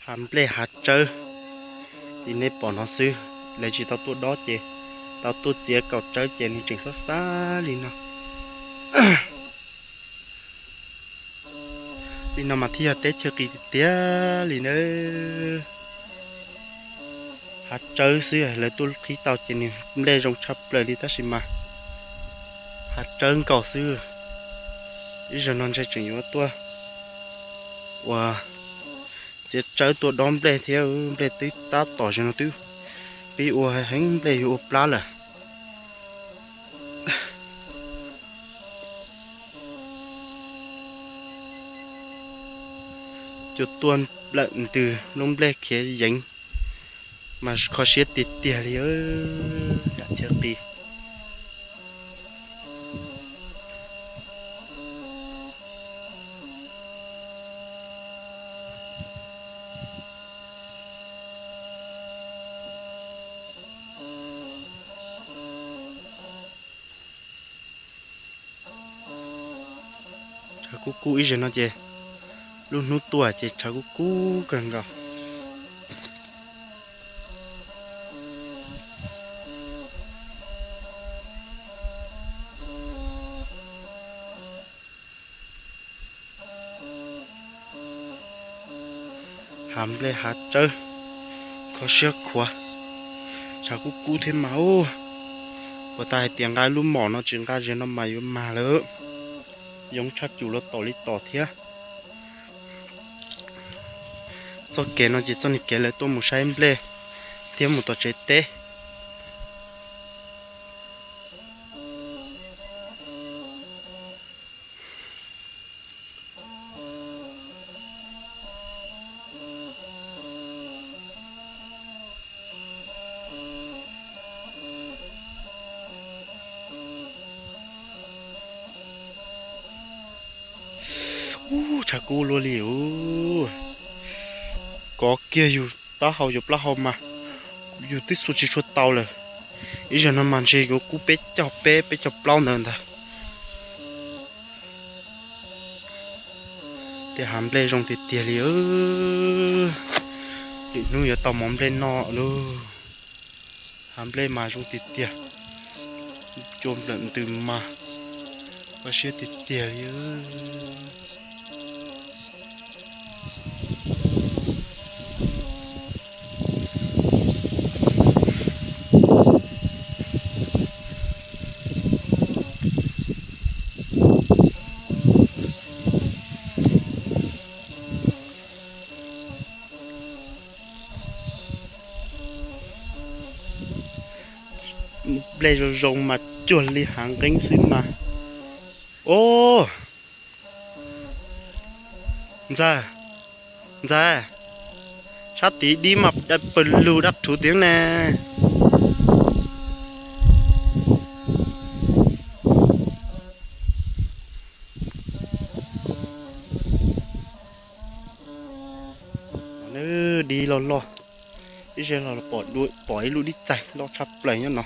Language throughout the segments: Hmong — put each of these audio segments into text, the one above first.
Hav nplej hav tsawb li nej pom no xwb, lawv tsis tau tuaj dob ces tau tuaj txiav kaum tsawb ces nws tseem xab xab li no. Li no mas thiaj yog teb chaws qis tiag tiag li na. Hav tsawb xwb lawv tuaj qhib tau ces nws nplej zoo tshaj plaws li tab sis mas hav tsawb nkaus xwb. Ib zaug no ntshe tseem yuav tuaj ua txiav tsawb tuaj dob nplej thiab, nplej twb tab tom zaum no twb pib ua heev, nplej yuav ua plab lawm. Cua tuaj lawm ntws lub nplej khiav yeev mas kho siab tiag tiag li nram chaw qis. Tshav kub kub ib zaug no ces lub hnub tuaj ces tshav kub kub kawg nkaus. Hav nplej hav tsawb, kho siab khuav, tshav kub kub thiab mas ub. Puas tas hais tias nqa lub mom no tsis nqa zaum no mas yuav mag lawm. Yoov tshaj cum los tom li tom thiab. Txoj kev no ces txoj niag kev lawv tuaj mus saib nplej thiab mus tom tsev teb. Ub, tshav kub luaj li ub. Kov kiag yus taub hau yus plaub hau mas yus twb xuas tsis tshua tau lawm. Ib zaug no mas ntshe yuav kub peb caug peb, peb caug plaub ntawd ntag. Tej hav nplej zoo tiag tiag li. Lwm hnub yuav tau mov nplej noj lauj. Hav nplej mas zoo tiag tiag. Cua nplawm ntws mas kho siab tiag tiag li. Nplej zoo zoo mas cuag li hav nqeeb xwb mas. Ub, ntxawg, ntxawg, sab tid dib mas daj pawg lug daj rhuv tiag ne. Dib loj loj, ib zej los pom ib lub dib txaig loj tshaj plaws nyob no.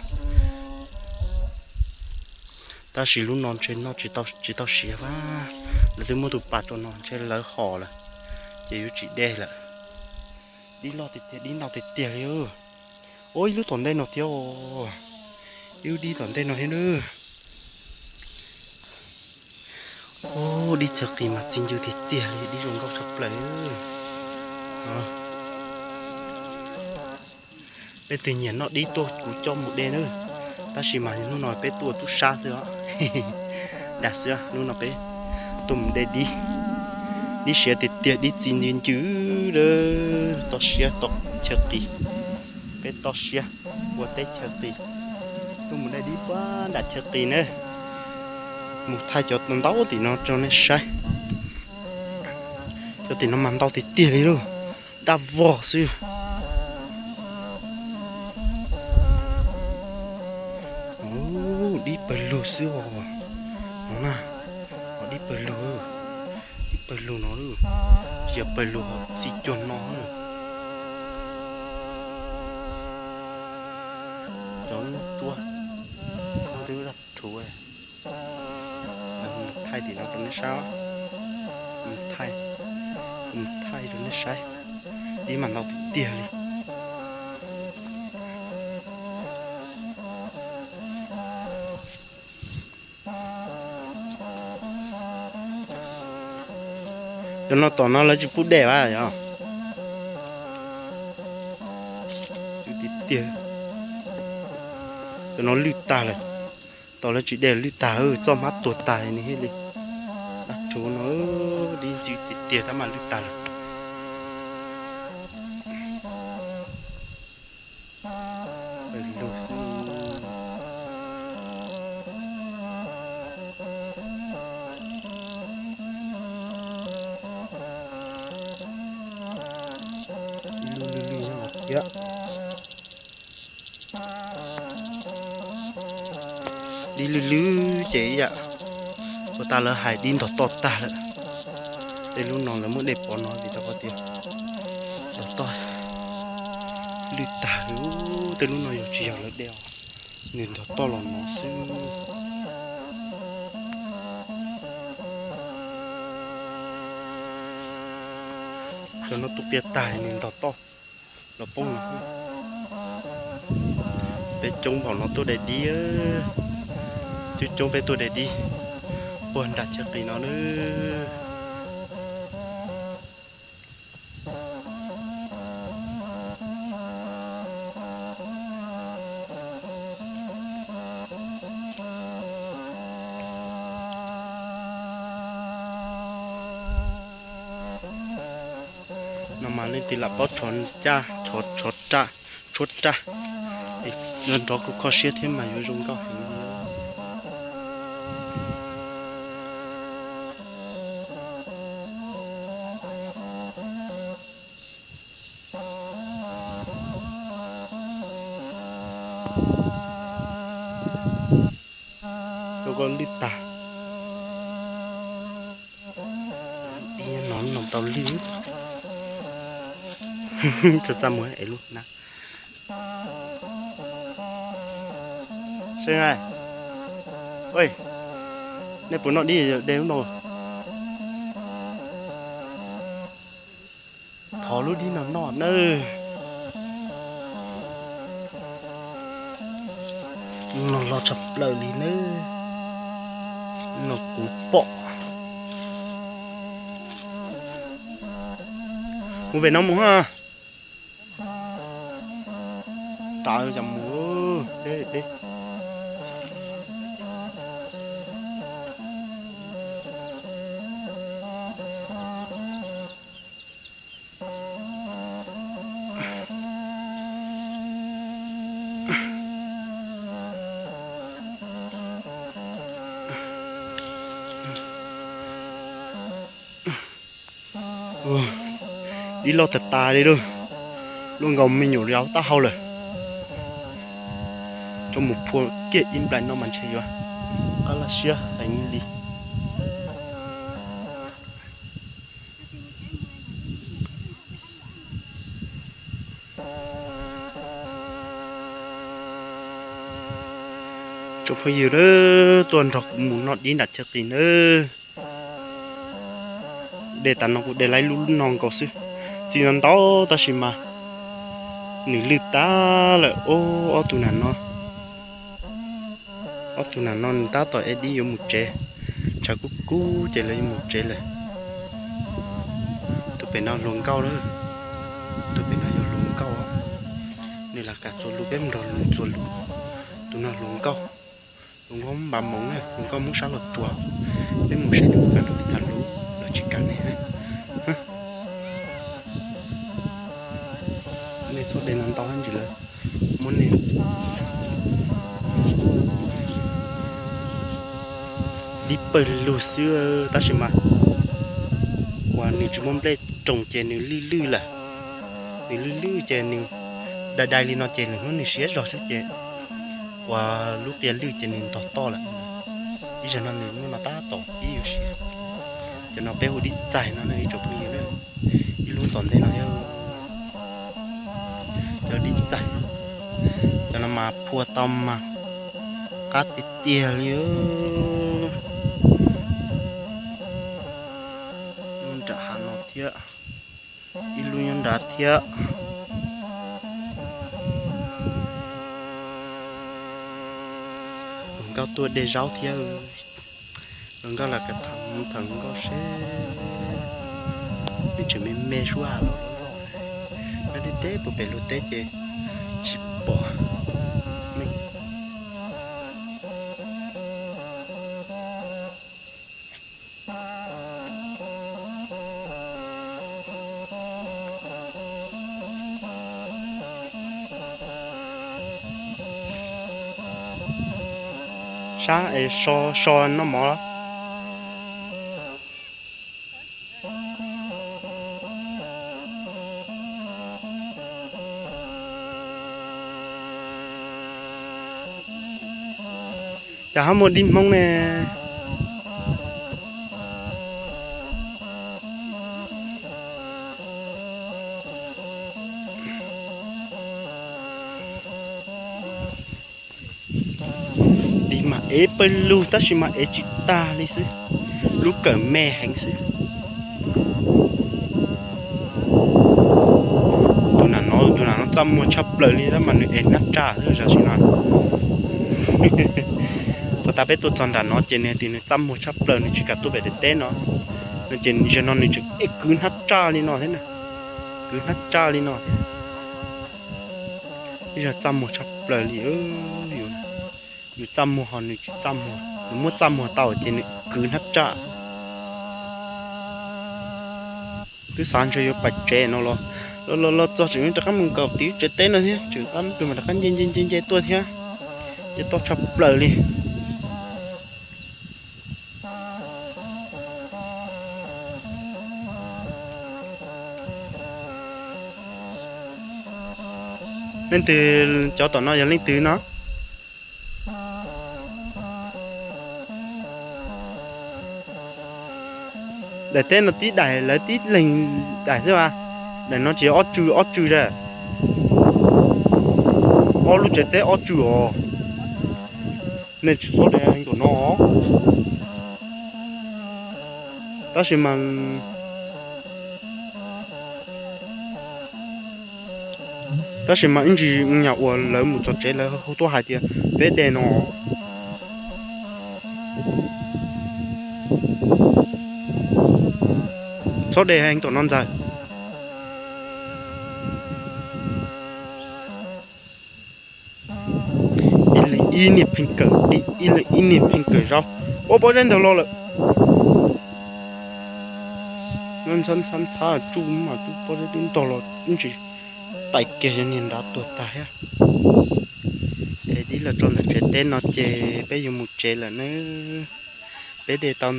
Tab sis lub no ntshe noj tsis tau siav, lawv twb muab tus pas rau no ntshe lawv hom lawm, ces yuav tsis de lawm. Dib loj tiag tiag, dib ntau tiag tiag li. Ua ib lub tom ntej no thiab, ib lub dib tom ntej no thiab. Ub, dib chaw qis mas txi ncw tiag tiag li, dib zoo nkauj tshaj plaws. Leej twg nyiam noj dib tuaj kuv coj mus de nawb. Tab sis mas hnub no peb tuaj tub sab xwb os. Dag xwb, hnub no peb tuaj mus de dib. Dib siav tiag tiag, dib txi ncw ncw. Toj siab toj chaw qis, peb toj siab ua teb chaw qis, tuaj mus de dib puag nram chaw qis na. Mus thaij cov ntau tim no rau nej saib. Cov tim no mas ntau tiag tiag li lauj, daj vog xwb. Ub, dib pawg lug xwb os. No na, dib pawg lug, dib pawg lug no, tsis yog pawg lug ho txi cuag no. Cov lub tuab, lub daj rhuv. Thaij tim no rau nej saib, thaij, thaij rau nej saib. Ib mas ntau tiag tiag li. Cov no tom no lawv tsis pub de vas yog. Tiag tiag, cov no lwj tag lawm. Tom lawv tsis de lwj tag, txoj hmab tuag tag li thiab li. Ab, rhuav no dib ntxwg tiag tiag tab mas lwj tag lawm. Ib lub lwj lwj no thiab. Dib lwj lwj ces ib yam ua tas lawv hais dib ntog toj tag lawm. Tej lub no lawv muab de pov no vim rau qhov tias ntog toj lwj tag li. Tej lub no yog tsis yog lawv de, nws ntog toj los no xwb. Cov no tu pias tag nws ntog toj los poob no. Peb coob npaum no tuaj de dib, coob coob peb tuaj de dib puag nram chaw qis no na. No mas leej twg lam paub tshov caj, tshov, tshov raj, tshuab raj, nrov kuj kho siab thiab mas yuav zoo nkauj heev. Rau koj lwj tag. Ib no no tau lwj. Txaj txaj muag es lub na. Seb, nej puas noj dib de lub no? Thov lub dib no noj nawb. No loj tshaj plaws li nawb. No kuv pom. Mus pem no mus ha. Tav cov mus deb deb. Dib loj tag tas li lauj. Luaj nkaus me nyuam yaus taub hau lawm. Coj mus phua kiag ib nplais no mas ntshe yuav qab laj siab heev li. Tsoom phooj ywg, tuaj nrog kuv mus noj dib nram chaw qis nawb. De tas no kuv de lawm lub no nkaus xwb. Txiv ntau ntau tab sis mas nws lwj tag lawm. Ob tug nam no, ob tug nam no nws tab tom ev dib yuav mus tsev. Tshav kub kub ces lawv yuav mus tsev lawm. Tus pem no hluas nkauj lawm, tus pem no yog hluas nkauj. Nws lam kam txuas lus peb nrog nws txuas lus. Tus no hluas nkauj, hluas nkauj npam moov na, hluas nkauj Hmoob sab Los Tsuas. Peb mus seb nws puas kam nrog peb tham lus los tsis kam ne. Nej txhob de ntau ntau ntsis lawm, muab nej dib pawg lug xwb tab sis mas uas nws tsis muaj nplej roos ces nws lwj lwj lawm. Nws lwj lwj ces nws dai dai li no ces lwm hnub nws siav zog xwb ces uas lub qia lwj ces nws ntog toj lawm. Ib zaug no nws muaj no tab tom pib yuav siav. Cov no peb hu dib txaig no ne ib tsoom phooj ywg na. Ib lub tom ntej no yog cov dib txaig. Cov no mas phua tau mas qab tiag tiag li. Lub nram hav no thiab ib lub Nyob nrad thiab. Hluas nkauj tuaj de zaub thiab. Hluas nkauj los kav tham tham hluas nkauj seb. Nws tseem me me suab los loj loj. Nyob deb deb puag pem luag teb ces tsis pom meej. Sab es so so noj mov. Cas ho muaj dib Hmoob ne? Dib mas ev pawg lug tab sis mas ev tsis tag li xwb, lub kawm me heev xwb. Tus nam no, tus nam no txaj muag tshaj plaws li tab mas nws ev hnab tsaj xwb tam sim no. Puag ta peb tuaj txog nram no ces nws tias nws txaj muag tshaj plaws nws tsis kam tuaj pem daim teb no, no ces zaum no nws tseem kwv hnab tsaj li no thiab na, kwv hnab tsaj li no thiab. Ib zaug txaj muag tshaj plaws li, yus txaj muag ho nws tsis txaj muag, nws muab txaj muag tau ces nws kwv hnab tsaj. Twb xav ntshe yuav pais tsev no los, los los los txog tseem rov qab mus nkaum tim tsev teb no thiab, tseem qab tus mas rov qab nce nce nce nce tuaj thiab, nce toj tshaj plaws li. Leej twg cov tom no yog leej twg no? Daim teb no tib daim lawv tib leeg daim xwb as. Daim no ces ob tswm ob tswm a. Ob lub tsev teb ob tswm os. Nej tsis txhob de nkaum no. Tab sis mas, tab sis mas ib ntsis nyuam uas lawv mus txog tsev lawv hu tuaj hais tias peb de no. Txhob de heev tom no ntxawg. Ib leeg ib niag pheej kawm dim, ib leeg ib niag pheej kawm zaub. Ua pob zeb ntog los lawm. Ntxhab ntxhab ntxhab tsuj mas tsuj pob zeb twb ntog los ib ntsis tais kiag yog niag nrad tuag tag thiab. Es tib los tso ntawm tsev teb no ces peb yuav mus tsev lawm nawb. Peb de tau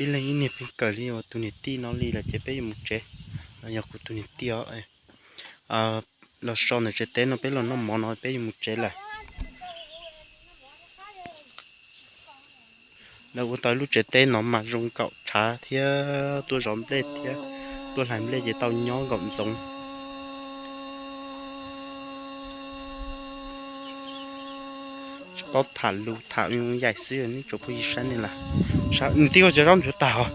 ib leeg ib niag pheej kawm li uas tus niag tij no li lawm ces peb yuav mus tsev. Los yog kuv tus niag tij os. Los so ntawm tsev teb no peb los noj mov no peb yuav mus tsev lawm. Lawv ua tau lub tsev teb no mas zoo nkaum tshav thiab tuaj zov nplej thiab tuaj hlais nplej ces tau nyob nkaum ntxoov. Tsis paub tham lus tham yaim xwb neb tsuas phooj ywg saib ne las. Nws tij ua cov zaub ntsuav tag os.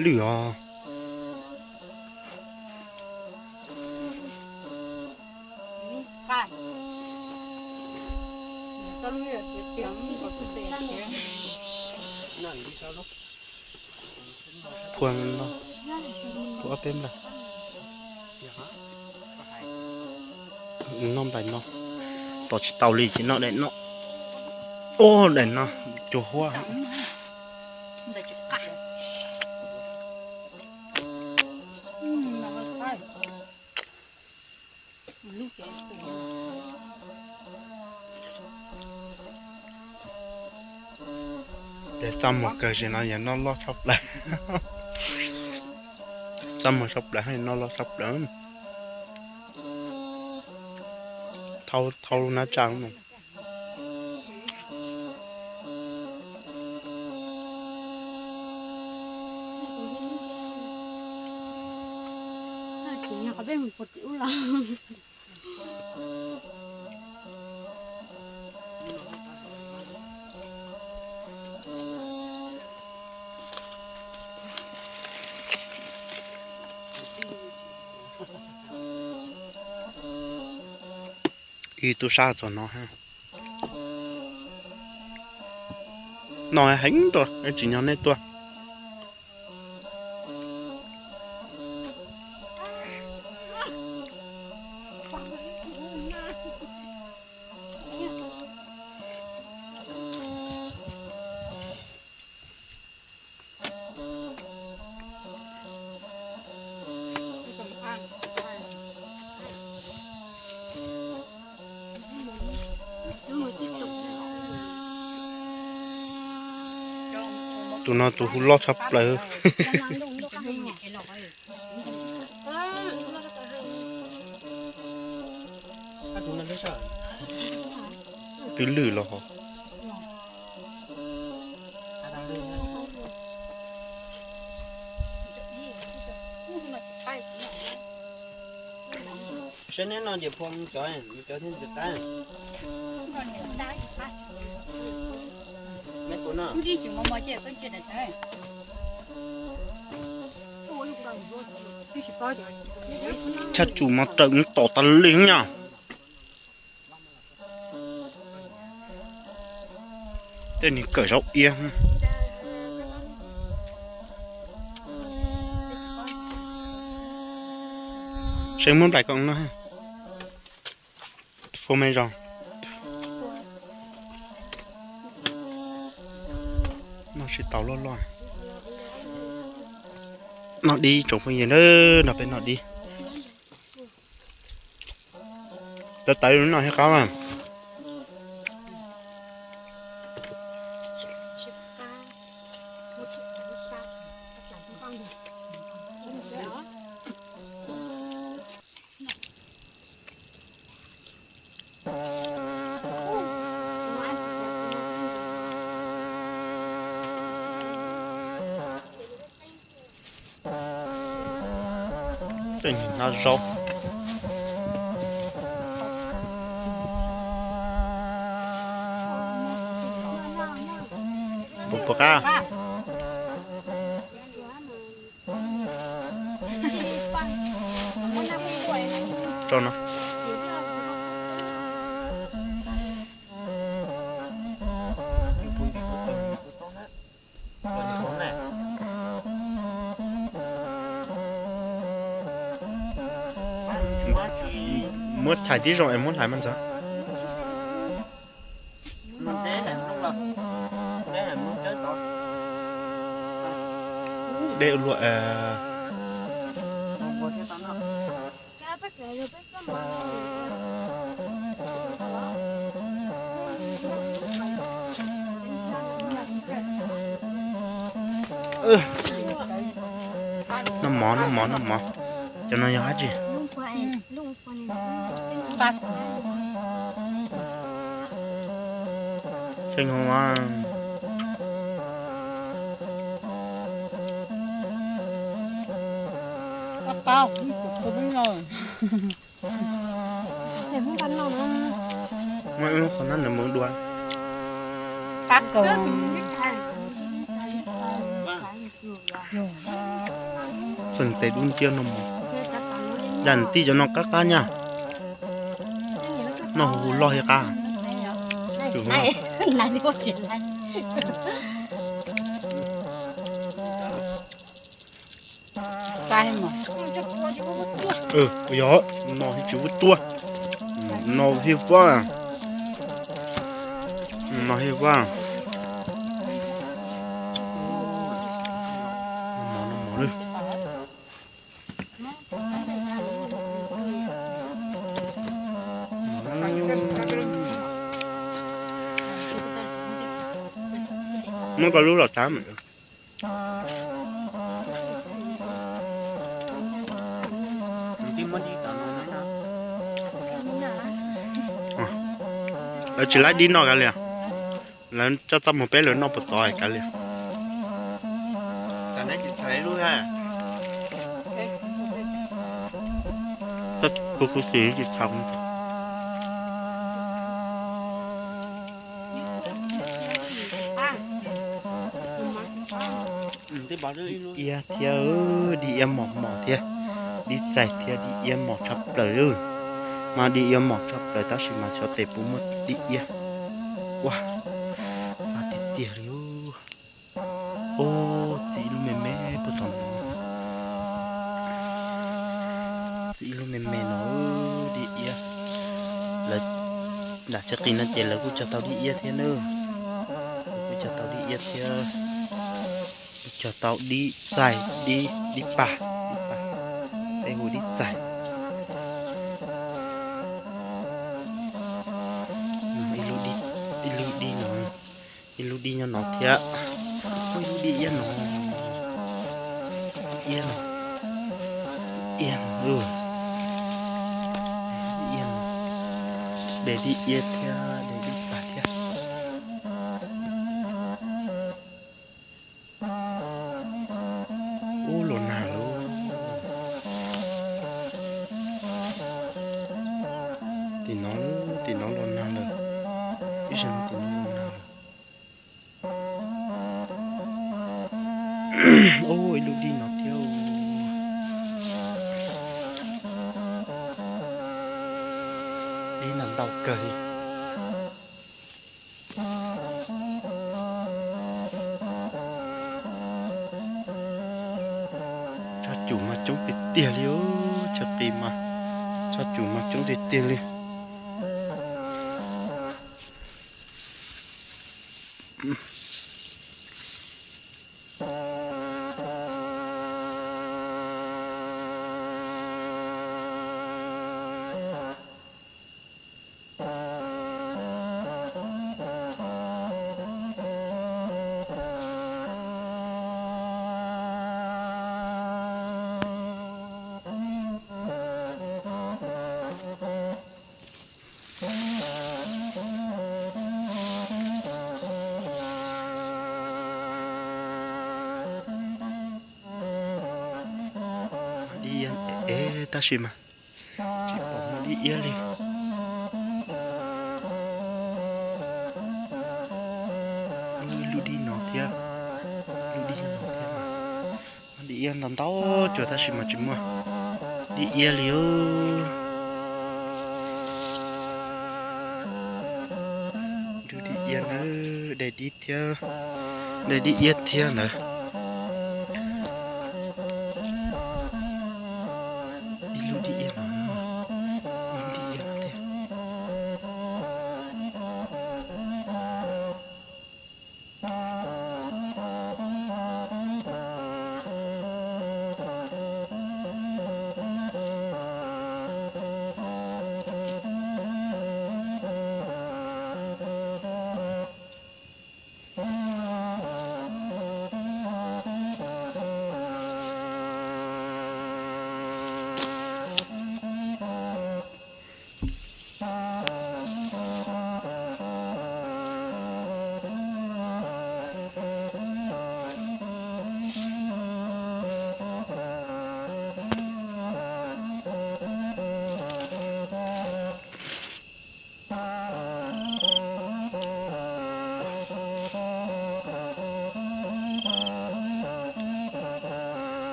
Lwj os. Phua no, phua ob peb nplawg. Noj nplaim no, tos tsis tau li ces noj daim no. Ua daim no, cua huab. Ces txaj muag kawg, zaum no yog noj loj tshaj plaws. Txaj muag tshaj plaws, noj loj tshaj plaws. Thau, thau lub hnab tsaj no. Ib tub sab txog no ha. No heev tuaj, tsis nyob nej tuaj. Tus no tus hu loj tshaj plaws. Twb lwj los hos. Saib neb no ces phua mus cov, mus cov thiaj ntxim qab. Neb puas noj? Tshaj tsum mas raws mus tom tas li nyaj. Tej niag kawm zaub iab. Saib muab nplaim kom no. Phua me zog. Noj tsis tau loj loj. Noj dib tsoom phooj ywg na, nrog peb noj dib. Tawv tawv noj thiab qab mas. Tej niag hnab zaub. Puas puas qab? Rau no. Muab thaiv tib zoo es muab hlais mas ntxawg. Dej ua luaj. Noj mov, noj mov, noj mov. Cov no yog dab tsi? Tseem hov. Muaj ib lub qhov nab nws mus dua. Qab kawg. Feem tes dub nciab no mos. Yam tij cov no qab qab nyaj. Noj hu hu loj thiab qab. Yog, no thiaj tsis ua tuaj. No thiaj vaj. No thiaj vaj. Muab koj lub los tsav. Lawv tsis laib dib noj kav liam. Lawv coj txoj mus peb lawv noj puas tod kav liam. Kuv kuv sim tsis thaum. Dib iab thiab, dib iab mos mos thiab, dib txaij thiab, dib iab mos tshaj plaws. Mas dib iab mos tshaj plaws tab sis mas xyov tes puas muaj dib iab. Ua, tiag tiag li. Ub, txi ib lub me me puag tom no. Txi ib lub me me no, dib iab. Lawv lam tsheb qis no ces lawv kuj cog tau dib iab thiab na. Lawv kuj cog tau dib iab thiab. Cog tau dib txaij, dib, dib pag, dib pag, peb hu dib txaij. Ib lub dib no, ib lub dib nyob no thiab. Ib lub dib iab no, iab no, iab no, dib iab no, de dib iab thiab de dib pag thiab. Ub, los nag lawm. Tim no, tim no los nag lawm. Ib zaug tim no los nag lawm. Ub, ib lub dib no thiab. Dib ntau ntau kawg li. Tsab cum mas coob tiag tiag li, chaw qis mas tsab cum mas coob tiag tiag li. Dib iab es tab sis mas tsis pom muaj dib iab li. Lub dib no thiab, lub dib no thiab mas muaj dib iab ntau ntau cuag tab sis mas tsis muaj dib iab li. Lub dib iab ntawd, de dib thiab, de dib iab thiab ntawd. Ib lub dib iab no, ib lub dib iab no thiab.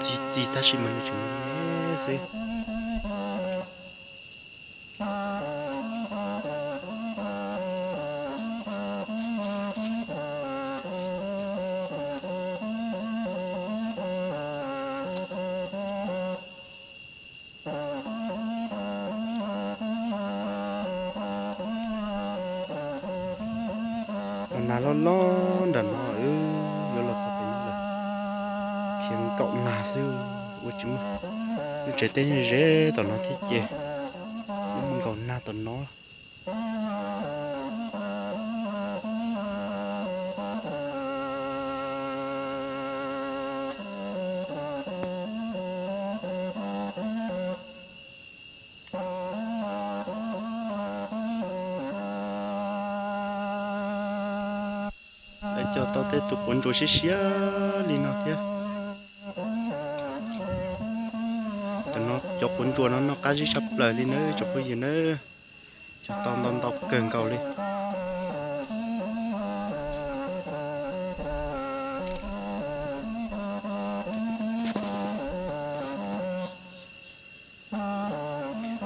Txi txi tab sis mas nws tseem me xwb. Los nag loj loj nram no, wb yuav los txog pem no lawm. Khiav nkaum nag xwb, ua tsis muaj. Lub tsev teb ze tom no thiab ces yuav mus nkaum nag tom no. Cog tau tej tus quav ntsuas siab siab li no thiab. Cov no, cov quav ntsuas no noj qab zib tshaj plaws li nawb tsoom phooj ywg nawb. Cog tau ntau ntau kawg nkaus li.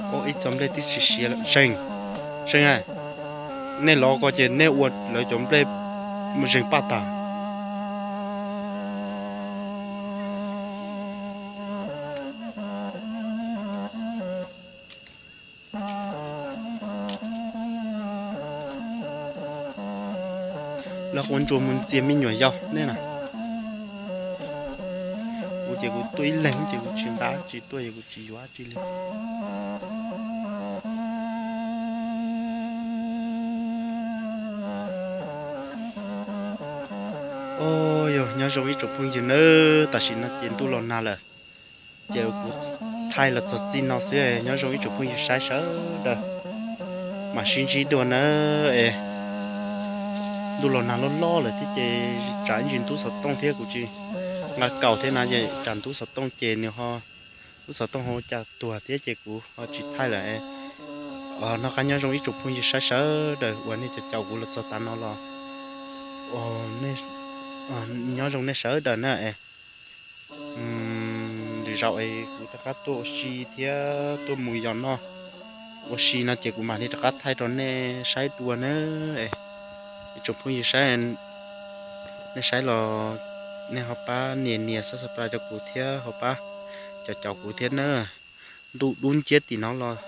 Ua ib txoj nplej tib si siav lawm. Seej, Seej a, nej los ko ces nej ua lawv cov nplej mus zeeg paj tag. Los quav ntsuas mus ntxias me nyuam yaus nej na. Kuv ces kuv tuaj ib leeg ces kuv tsis nqa dab tsi tuaj, ces kuv tsis yuav dab tsi li. Os, yog nyob zoo ib tsoom phooj ywg nawb, tam sim no ces ntuj los nag lawm, ces kuv thaij los txog txij no xwb, nyob zoo ib tsoom phooj ywg saib sawv daws, mam sib ntsib dua nawb es. Ntuj los nag loj loj lawm thiab ces tsam ib ntsis ntub xov tooj thiab kuv tsis nqa kaus thiab na, es tsam ntub xov tooj ces nws ho, ntub xov tooj ho ua cas tuag thiab ces kuv ho tsis thaij lawm. Noj qab nyob zoo ib tsoom phooj ywg saib sawv daws uas nej caum caum kuv los txog tav no los, nyob zoo nej sawv daws na es. Lwm zaus es kuv rov qab tuaj ua si thiab tuaj mus yos noj ua si no ces kuv mam li rov qab thaij rau nej saib dua na. Ib tsoom phooj ywg saib, nej saib los nej ho pab nias nias subscribe rau kuv thiab ho pab caum caum kuv thiab na. Ntuj dub nciab tim no los,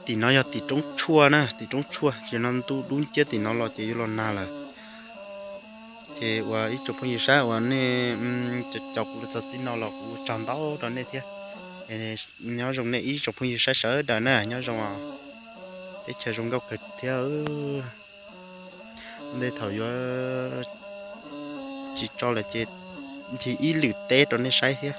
tim no yog tim roob tshuaj na, tim roob tshuaj ces no ntuj dub nciab tim no los ces yuav los nag lawm. Ces uas ib tsoom phooj ywg saib uas nej caum caum kuv los txog txij no los kuv ua tsaug ntau rau nej thiab. Nyob zoo nej ib tsoom phooj ywg saib sawv daws na, nyob zoo, teb chaws zoo nkauj kawg thiab. Ntej thaum yuav tsis tso lawm ces ncig ib lwm teb rau nej saib thiab.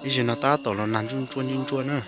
Ib zaug no tab tom los nag ntsuaj ntsuaj ntsuaj ntsuaj na.